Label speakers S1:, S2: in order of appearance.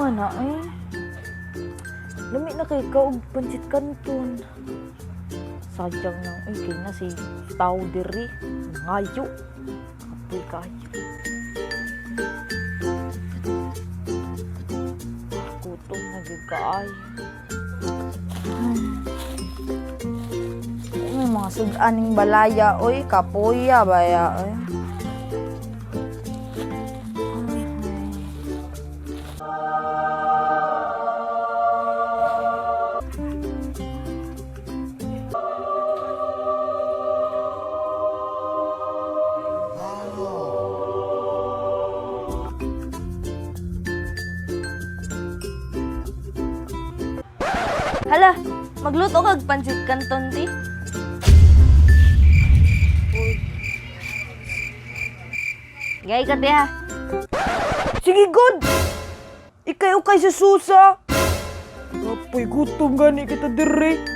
S1: Man na eh. Lami na kay ka og pansit kanton. Sadyang nang eh kay na si tao diri. Ngayo. Kapoy kayo. Gutom na gyud kaayo.
S2: May mga sud-aning balaya, oy, kapoya baya, oy.
S1: Hala, magluto kag pansit kanton ti. Gay ka ti ha.
S2: Sige, good! Ikay ukay sa susa!
S3: Kapoy gutom gani kita dire.